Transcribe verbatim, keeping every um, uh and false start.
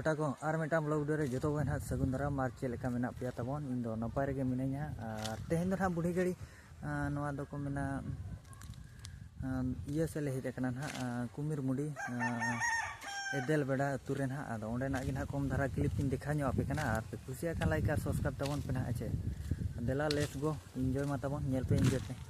ᱵᱮᱴᱟ ᱠᱚ, ᱟᱨ ᱢᱤᱫᱴᱟᱝ vlog video ᱨᱮ ᱡᱚᱛᱚ ᱜᱮ ᱱᱟᱦᱟᱜ ᱥᱟᱹᱜᱩᱱ ᱫᱟᱨᱟᱢ᱾ ᱟᱨ ᱪᱮᱫ ᱞᱮᱠᱟ ᱢᱮᱱᱟᱜ ᱯᱮᱭᱟ ᱛᱟᱵᱚᱱ? ᱤᱧ ᱫᱚ ᱱᱟᱯᱟᱭ ᱨᱮᱜᱮ ᱢᱤᱱᱟᱹᱧᱟ᱾ ᱟᱨ ᱛᱮᱦᱮᱧ ᱫᱚ ᱱᱟᱦᱟᱜ ᱵᱩᱲᱦᱤ ᱜᱟᱹᱲᱤ, ᱟᱸ, ᱱᱚᱣᱟ ᱫᱚᱠᱚ ᱢᱮᱱᱟ, ᱟᱸ, ᱤᱭᱟᱹ ᱥᱮᱫ ᱞᱮ ᱦᱮᱡ ᱟᱠᱟᱱᱟ ᱱᱟᱦᱟᱜ, ᱟᱸ, ᱠᱩᱢᱤᱨ ᱢᱩᱰᱤ, ᱟᱸ, ᱮᱫᱮᱞ ᱵᱮᱲᱟ ᱟᱹᱛᱩ ᱨᱮ ᱱᱟᱦᱟᱜ᱾ ᱟᱫᱚ ᱚᱸᱰᱮᱱᱟᱜ ᱜᱮ ᱱᱟᱦᱟᱜ ᱠᱚᱢ ᱫᱷᱟᱨᱟ clip ᱤᱧ ᱫᱮᱠᱷᱟᱣ ᱧᱚᱜ ᱟᱯᱮ ᱠᱟᱱᱟ᱾ ᱟᱨ ᱯᱮ ᱠᱩᱥᱤᱭᱟᱜ ᱠᱷᱟᱱ like ᱟᱨ subscribe ᱛᱟᱵᱚᱱ ᱯᱮ ᱱᱟᱦᱟᱜ, ᱦᱮᱸ ᱪᱮ? ᱫᱮᱞᱟ, let's go, enjoy ᱢᱟ ᱛᱟᱵᱚᱱ, ᱧᱮᱞ ᱯᱮ, enjoy ᱯᱮ᱾